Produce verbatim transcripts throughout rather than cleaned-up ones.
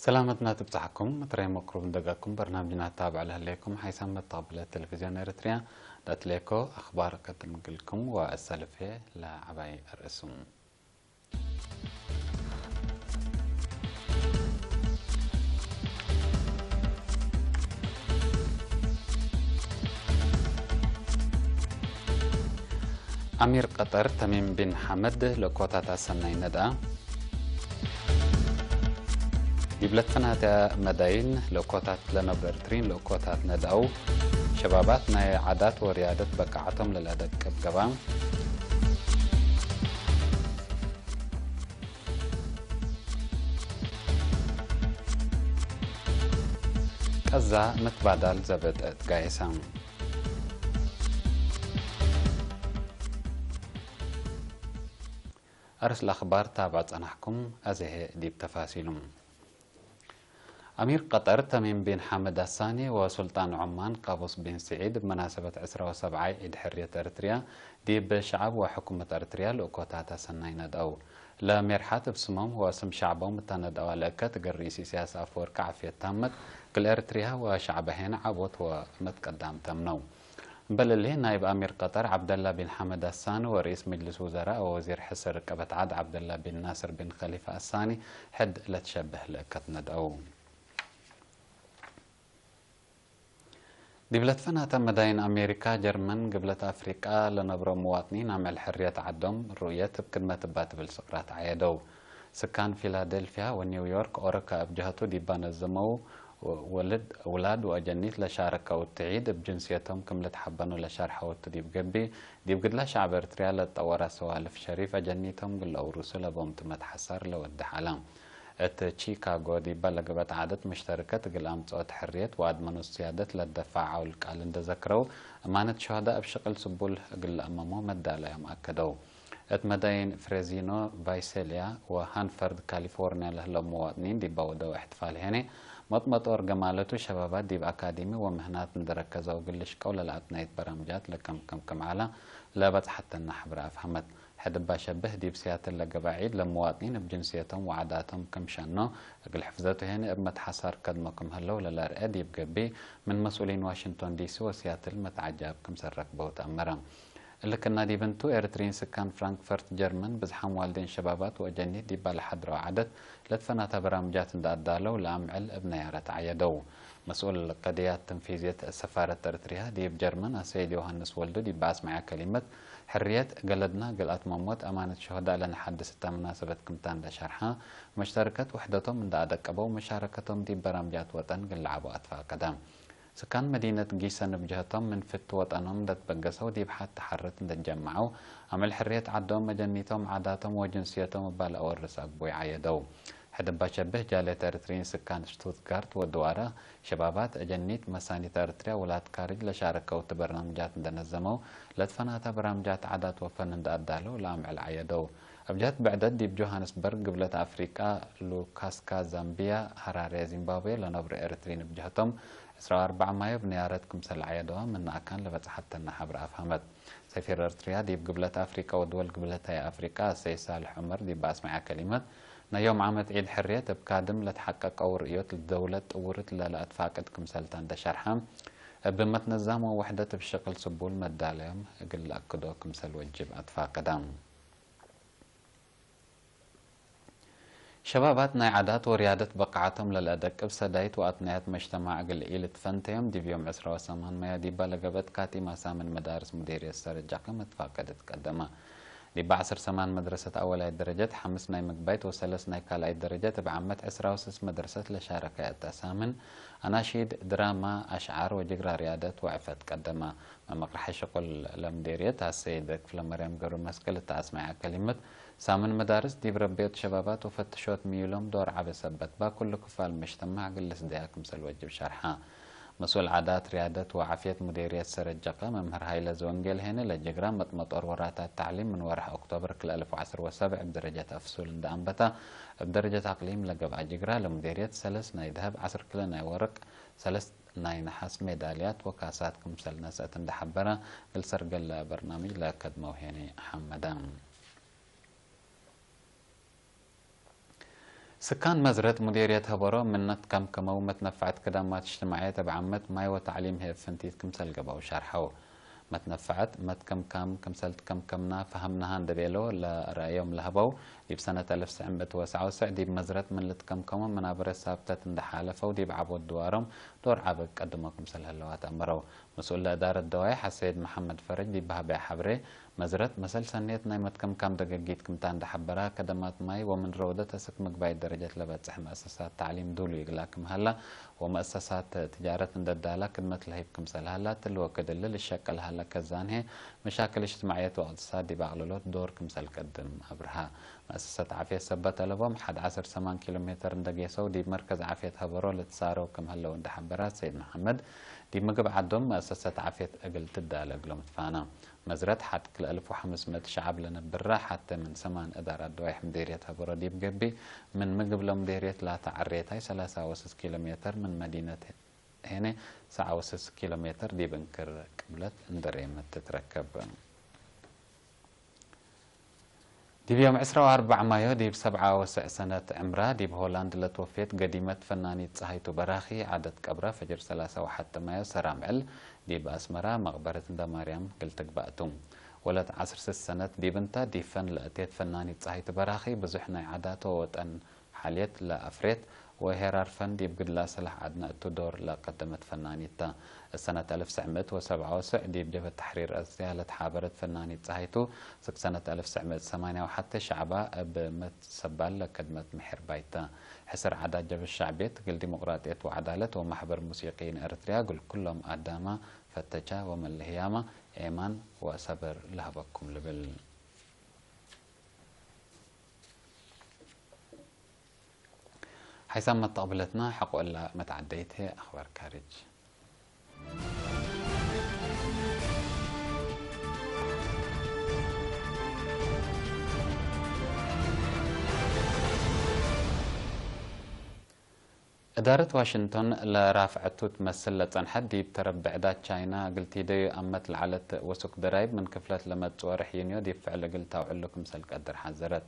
ሰላመትና ትብጻሕኩም፣ ምትረይ መቅሩብ እንደጋኩም በርናምጅና ታብዕ ለህሌኩም ሓይሳም መተቅብለ ቴሌቪዝዮን ኤረትርያ ለትሌኮ አኽባር ከትምግልኩም ወአሰልፌ ለዐባይ አርእሱም። አሚር ቀጠር ተሚም ቢን ሐመድ ለእኮታታ ሰናይ ነድአ። ዲብ ለትፈናተ መዳይን ለእኮታት ለነብር ኤርትሪን ለእኮታት ነድአው። ሸባባት ናይ ዓዳት ወርያደት በቃዓቶም ለለአደቅብ ገብአ። ቀዛ መትባዳል ዘብጥ እት ጋይሰ። አርስ ለአኽባር ታብዐ ጸናሕኩም፣ አዜ ህዬ ዲብ ተፋሲሉ። አሚር ቀጠር ተሚም ቢን ሐመድ አሳኒ ወሱልጣን ዖማን ቃቡስ ቢን ስዒድ እብ መናሰበት ዕስራ ወሰብዓይ ዒድ ሕርየት ኤርትርያ ዲብ ሸዐብ ወሕኩመት ኤርትርያ ልእኮታተ ሰናይ ነድአው። ለሜርሓት እብ ስሞም ወስም ሸዕቦም እተ ነድአወ ለእከት እግል ርኢስ ኢሰያስ አፈወርቂ ዓፍየት ታመት፣ እግል ኤርትርያ ወሸዕበ ሄነ ዐቦት ወመትቀዳም ተምነው። እምበል እሊ፣ ናይብ አሚር ቀጠር ዐብደላ ቢን ሐመድ አሳኒ ወርኢስ ምጅልስ ውዘራእ ወወዚር ሕስር ርቀበት ዐድ ዐብደላ ቢን ናስር ቢን ከሊፋ አሳኒ ሕድ ለትሸብህ ለእከት ነድአው። ዲብ ለትፈናተ መዳይን አሜሪካ፣ ጀርመን፣ ግብለት አፍሪቃ ለነብሮ ምዋጥኒን አምዕል ሕርየት ዐዶም ሩእየት እብ ክድመት እባ ትብል ስቅራት ዐየደው። ስካን ፊላደልፊያ ወኒውዮርክ ኦሮካ እብ ጀሀቱ ዲባ ነዘመው ወልድ፣ ውላድ ወአጀኒት ለሻረከው ትዒድ እብ ጅንስየቶም ክም ልትሐበኑ ለሸርሐው ቱ ዲብ ገብእ፣ ዲብ ግድላ ሸዕብ ኤርትርያ ለትጠወረ ሰዋልፍ ሸሪፍ አጀኒቶም እግል ለአውሩሱ ለቦም ትመት ሐሳር ለወድሕ ዐለ። እት ቺካጎ ዲባ ለገብአት ዓደት ሙሽተርከት እግል አምጽኦት ሕርየት ወአድመኖት ስያደት ለትደፋዕ ዐውል ቃል እንዴ ዘክረው፣ አማነት ሸሆዳ እብ ሽቅል ስቡል እግል ለአመሞ መዳለዮም አከደው። እት መዳይን ፍሬዚኖ፣ ቫይሴልያ ወሃንፈርድ ካሊፎርንያ ለህለው መዋጥኒን ዲባ ወደው እሕትፋል ሄኔ፣ መጥመጦር ገማለቱ ሸባባት ዲብ አካዲሚ ወምህናት እንዴ ረከዘው እግል ልሽቀው ለለአትናይት በራምጃት ለከምከም ክም ዐለ ለበጽሐተነ ሐብረ አፍሀመት። ሕድ እባ ሸብህ፣ ዲብ ሲያትል ለገብአ ዒድ ለመዋጥኒን እብ ጅንስየቶም ወዓዳቶም ክም ሸኖ እግል ሕፍዘቱ ሄነ እብ መትሐሳር ከድሞ ክም ህለው ለለርአ ዲብ ገብእ፣ ምን መስኡሊን ዋሽንቶን ዲሲ ወሲያትል መትዓጃብ ክምሰል ረክበው ተአመረ። እሊ ክና ዲብ እንቱ፣ ኤርትሪን ስካን ፍራንክፈርት ጀርመን ብዝሓም ዋልዴን ሸባባት ወአጀኒት ዲባ ለሐድረው ዓደት ለትፈናተ በራምጃት እንዴ አዳለው ለአምዕል እብ ነያረት ዐየደው። መስኡል ቀድያት ትንፊዝየት ሰፋረት ኤርትርያ ዲብ ጀርመን አሰይድ ዮሃንስ ወልዱ ዲብ አስመዐ ከሊመት፣ ሕርየት ገለድና እግል አትመሞት አማነት ሸሆዳ ለነሐድስ እተ መናሰበት ክምታ እንዴ ሸርሐ፣ መሽተርከት ውሕደቶም እንዴ አደቀበው መሻረከቶም ዲብ በራምጃት ወጠን እግል ለዐቡ አትፋቀደ። ስካን መዲነት ጊሰን እብ ጀህቶም ምን ፍት ወጠኖም እንዴ ትበገሰው ዲብ ሐት ተሐርት እንዴ ትጀመዐው፣ አምዕል ሕርየት ዐዶም መጀኒቶም ዓዳቶም ወጅንስየቶም እባ ለአወርስ አግቡይ ዐየደው። ሕድ እባ ሸብህ፣ ጃልየት ኤርትሪን ስካን ሽቱትጋርት ወድዋረ፣ ሸባባት፣ አጀኒት፣ መሳኒት ኤርትርያ፣ ውላድ ካርጅ ለሻረከው እት በርናምጃት እንዴ ነዘመው፣ ለትፈናተ በራምጃት ዓዳት ወፈን እንዴ አዳለው ለአምዕል ዐየደው። እብ ጀህት ብዕደት፣ ዲብ ጆሃንስበርግ ግብለት አፍሪቃ፣ ሉካስካ፣ ዛምቢያ፣ ሐራሬ፣ ዚምባብዌ ለነብሩ ኤርትሪን እብ ጀህቶም፣ ዕስራ ወአርበዕ ማዮ እብ ነያረት ክምሰል ዐየደዋ ምነ አካን ለበጽሐተነ ሐብረ አፍሀመት። ሰፊር ኤርትርያ ዲብ ግብለት አፍሪቃ ወድወል ግብለታይ አፍሪቃ አሰይድ ሳልሕ ዑመር ዲብ አስመዐ ከሊመት፣ ናይ ዮም ዓመት ዒድ ሕርየት እብ ካድም ለትሐቀቀው ርእዮት ለደውለት ጥውርት ለለአትፋቅድ ክምሰልተ እንዴ ሸርሐ፣ እብ መትነዛም ወውሕደት እብ ሽቅል ስቡል መዳለዮም እግል ለአክዶ ክምሰል ወጅብ አትፋቀደ። ሸባባት ናይ ዓዳት ወርያደት በቃዓቶም ለለአደቅብ ሰዳይት ወአትናያት መጅተማዕ እግል ኢልትፈንተዮም፣ ዲብ ዮም ዕስራ ወሰማን ማዮ ዲባ ለገብአት ካቲማ ሳምን መዳርስ ሙዴርየት ሰረጃከ መትፋቀደት ቀደመ። ዲባ ዐስር ሰማን መድረሰት አወላይት ደረጀት፣ ሐምስ ናይ ምግባይት ወሰለስ ናይ ካልኣይት ደረጀት እብ ዓመት ዕስራ ወስስ መድረሰት ለሻረከ እተ ሳምን፣ አናሺድ፣ ድራማ፣ አሽዓር ወጅግራ ርያደት ወዕፈት ቀደመ። መመቅርሐ ሽቁል ለምዴርየት አሰይድ ክፍለመርያም ገብረመስቀል እተ አስመዐ ከሊመት፣ ሳምን መዳርስ ዲብ ረቤት ሸባባት ወፈትሾት ምዩሎም ዶር ዐቢ ሰበት ባ፣ ኩሉ ክፋል መጅተማዕ እግል ልስደያ ክምሰል ወጅብ ሸርሐ። መስኡል ዓዳት፣ ርያደት ወዓፍየት ሙዴርየት ሰረጀቀ መምህር ሀይለ ዘወንጌል ሄነ፣ ለጅግራ መጥመጦር ወራታት ተዕሊም ምን ወርሕ ኦክቶበር ክልኤ አልፍ ወዐስር ወሰብዕ እብ ደረጀት አፍሱል እንደ አንበታ፣ እብ ደረጀት አቅሊም ለገብአ ጅግራ ለሙዴርየት ሰለስ ናይ ደሀብ፣ ዐስር ክለ ናይ ወርቅ፣ ሰለስ ናይ ነሐስ ሜዳልያት ወካሳት ክምሰል ነስአት እንደ ሐበረ፣ እግል ሰርገለ በርናምጅ ለከድመው ሄኒ ሐመደ። ስካን መዝረት ሙዴርየት ሀበሮ ምነ ትከምከመው መትነፈዐት ክዳማት እጅትማዕየት እብ ዓመት ማይ ወተዕሊም ህይ እብ ፍንቲት ክምሰል ገብአው ሸርሐው። መትነፈዐት መትከምካም ክምሰል ትከምከምና ፈሀምናሀ እንዴ ቤለው ለረአዮም ለሀበው፣ ዲብ ሰነት አልፍ ትስዕ ምእት ወሰብዓ ወትስዕ ዲብ መዝረት ምን ልትከምከሞ መናብረት ሳብተት እንዴ ሓለፈው ዲብ ዐቦት ድዋሮም ዶር ዐቢ ቀድሞ ክምሰል ህለው አትአምረው። መስኡል ለእዳረት ደዋይሕ አሰይድ መሐመድ ፈረጅ ዲብ በሀበያ ሐብሬ፣ መዝረት መሰል ሰኔት ናይ መትከምካም ደገጊት ክምታ እንዴ ሐበራ፣ ከደማት ማይ ወምን ረውደት አስክ ምግባይ ደረጀት ለበጽሕ መአሰሳት ተዕሊም ዱሉይ እግላ ክም ሀላ፣ ወመአሰሳት ትጃረት እንዴ ዳላ ክድመት ለህይብ ክምሰል ሀላ፣ እትሊ ወክድ እሊ ልሸቀል ሀለ ከዛን ህዬ፣ መሻክል እጅትማዕየት ወእቅትሳድ ዲብ አቅልሎት ዶር ክምሰል ቀድም አብርሃ። መአሰሰት ዓፍየት ሰበት አለቦም ሐድ ዐስር ሰማን ኪሎ ሜተር እንዴ ጌሰው፣ ዲብ መርከዝ ዓፍየት ሀበሮ ልትሳረው ክም ህለው እንዴ ሐበረ ሰይድ መሐመድ፣ ዲብ ምግብ ዐዶም መአሰሰት ዓፍየት እግል ትዳለ እግሎም ትፋና። መዝረት ሐድ ክልኤ አልፍ ወሐምስ ምእት ሸዐብ ለነብራ፣ ሐቴ ምን ሰማን እዳራት ደዋይሕ ምዴርየት ሀበሮ ዲብ ገብእ፣ ምን ምግብ ለምዴርየት ላተ ዐሬታይ ሰላሳ ወስስ ኪሎ ሜተር፣ ምን መዲነት ሄኔ ሰዓ ወስስ ኪሎ ሜተር ዲብ እንክር ቅብለት እንዴ ሬመት ትትረከብ። ዲብ ዮም ዕስራ ወአርበዕ ማዮ ዲብ ሰብዓ ወስዕ ሰነት ዕምራ ዲብ ሆላንድ ለትወፌት ገዲመት ፈናኒት ጸሃይቱ በራኺ፣ ዐደት ቀብራ ፈጅር ሰላሳ ወሐቴ ማዮ ሰራምዕል ዲብ አስመራ መቅበረት እንዳ ማርያም እግል ትግባእ ቱ። ወለት ዐስር ስስ ሰነት ዲብ እንታ ዲብ ፈን ለአቴት ፈናኒት ጸሃይቱ በራኺ፣ ብዙሕ ናይ ዐዳት ወወጠን ሐልየት ለአፍሬት ወሄራር ፈን ዲብ ግድላ ሰላሕ ዐድነ እቱ ዶር ለቀደመት ፈናኒት ተ። እሰነት አልፍ ትስዕ ምእት ወሰብዓ ወስዕ ዲብ ጀብህት ተሕሪር ኤረትርያ ለትሓበረት ፈናኒት ጸሃይቱ፣ ስክ ሰነት አልፍ ትስዕ ምእት ሰማንያ ወሐቴ ሸዕባ እብ መትሰባል ለከድመት ምሕርባይት ተ። ሕስር ዐዳት ጀብህት ሸዕብየት እግል ዲሞቅራጥየት ወዐዳለት ወማሕበር ሙሲቅይን ኤረትርያ እግል ኩሎም አዳመ ፈተቻ ወመለህያመ ኤማን ወሰብር ለሀበኩም ልብል። ሐይሳም መተቅብለትና ሐቆ እላ መትዐደይት ህዬ አኽባር ካርጅ። እዳረት ዋሽንቶን ለራፍዐቱ ትመስል ለጸንሐት ዲብ ተረብ ብዕዳት ቻይና እግል ቲደዩ አመት ለዐለት ወሱክ ደራይብ ምን ክፍለት ለመጽእ ወርሕ ዩንዮ ዲብ ፍዕል እግል ታውዕሉ ክምሰል ቀድር ሐዘረት።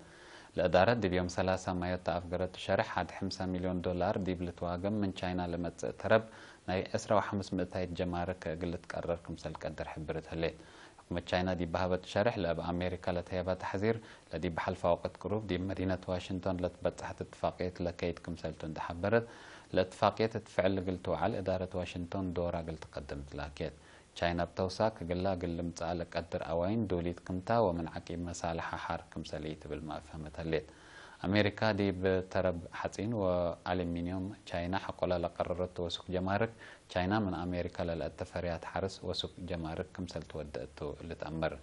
ለእዳረት ዲብ ዮም ሰላሳ ማዮ ተአፍገረቱ ሸርሕ፣ ሐድ ሐምሳ ሚልዮን ዶላር ዲብ ልትዋገም ምን ቻይና ለመጽእ ተረብ ናይ ዕስራ ወሐምስ ምእታይት ጀማርክ እግል ልትቀረር ክምሰል ቀድር ሕብርት ህሌት። ሕኩመት ቻይና ዲብ በሀበቱ ሸርሕ፣ ለእብ አሜሪካ ለተሄባ ተሕዚር፣ ለዲብ ሐልፋ ወቅት ቅሩብ ዲብ መዲነት ዋሽንቶን ለትበጽሐት እትፋቅየት ለከይድ ክምሰልቱ እንዴ ሐበረት፣ ለእትፋቅየት እት ፍዕል እግል ትውዓል እዳረት ዋሽንቶን ዶራ እግል ትቀድም ትላኬት። ቻይና እብ ተውሳክ እግላ እግል ልምጸአ ለቀድር አዋይን ዱሊት ክምታ ወምን ዐቂብ መሳልሐ ሐር ክምሰል ኢትብል መአፍሀመት ህሌት። አሜሪካ ዲብ ተረብ ሐጺን ወአሉሚንዮም ቻይና ሐቆላ ለቀረረቱ ወሱክ ጀማርክ፣ ቻይና ምን አሜሪካ ለለአተ ፈርያት ሐርስ ወሱክ ጀማርክ ክምሰል ትወደአቱ ልትአመር።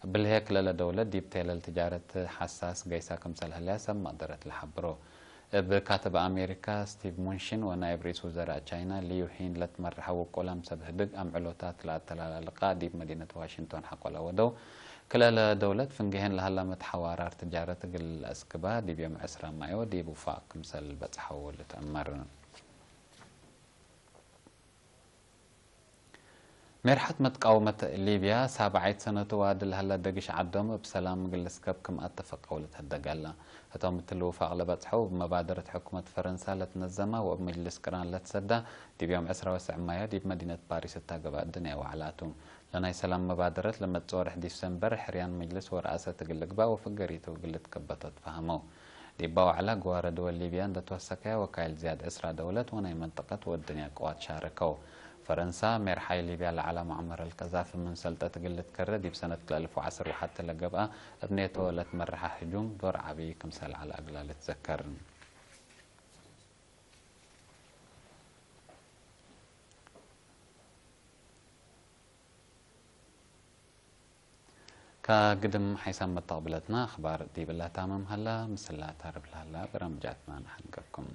እብሊ ህዬ ክለለ ደውለት ዲብ ቴለል ትጃረት ሐሳስ ገይሳ ክምሰል ህለያ ሰብ መቅደረት ለሐብሮ። እብ ካትብ አሜሪካ ስቲቭ ሙንሽን ወናይብ ርኢስ ውዘራእ ቻይና ሊዩ ሂን ለትመረሐው ውቁላም ሰብ ህድግ አምዕሎታት ለአተላላ ልቃእ ዲብ መዲነት ዋሽንቶን ሐቆ ለወደው። ክልኤ ለደውለት ፍንጌሄን ለሀላ መትሐዋራር ትጃረት እግል ለአስክባ ዲብ ዮም ዕስራ ማዮ ዲብ ውፋቅ ክምሰል በጽሐው ልትአመር። ሜርሐት መትቃውመት ሊብያ ሳብዓይት ሰነቱ ዋዲ ለሀለ ደግሽ ዐዶም እብ ሰላም እግል ልስከብ ክም አተፈቀው ልትሀደግ ዐለ። ህቶም እትሊ ውፋቅ ለበጽሐው እብ መባደረት ሕኩመት ፈረንሳ ለትነዘመ ወእብ መጅልስ ቅራን ለትሰዳ ዲብ ዮም ዕስራ ወትስዕ ማዮ ዲብ መዲነት ፓሪስ እታ ገብአ እድንያዊ ወዕላቱ። ለናይ ሰላም መባደረት ለመጽእ ወርሕ ዲሰምበር ሕርያን መጅልስ ወረአሰት እግል ልግባእ ወፍገሪቱ እግል ልትከበቶ ትፈሀመው። ዲባ ወዕላ ግዋረ ድወል ሊብያ እንደ ትወሰከየ ወካይል ዝያድ ዕስራ ደውለት ወናይ መንጠቀት ወእድንያ ቅዋት ሻረከው። ፈረንሳ፣ ሜርሓይ ሊብያ ለዐለ ሙዐመር አልቀዛፊ ምን ሰልጠት እግል ልትከረ ዲብ ሰነት ክልኤ አልፍ ወዐስር ወሐቴ ለገብአ እብ ኔቶ ለትመረሐ ህጁም ዶር ዐቢ ክምሰል ዐለ እግላ ልትዘከር። ከግድም ሐይሳም መተቅብለትና አኽባር ዲብላ ታምም ሀላ፣ ምስላ ተርብ ለሀላ በራምጃትና ነሐንገኩም።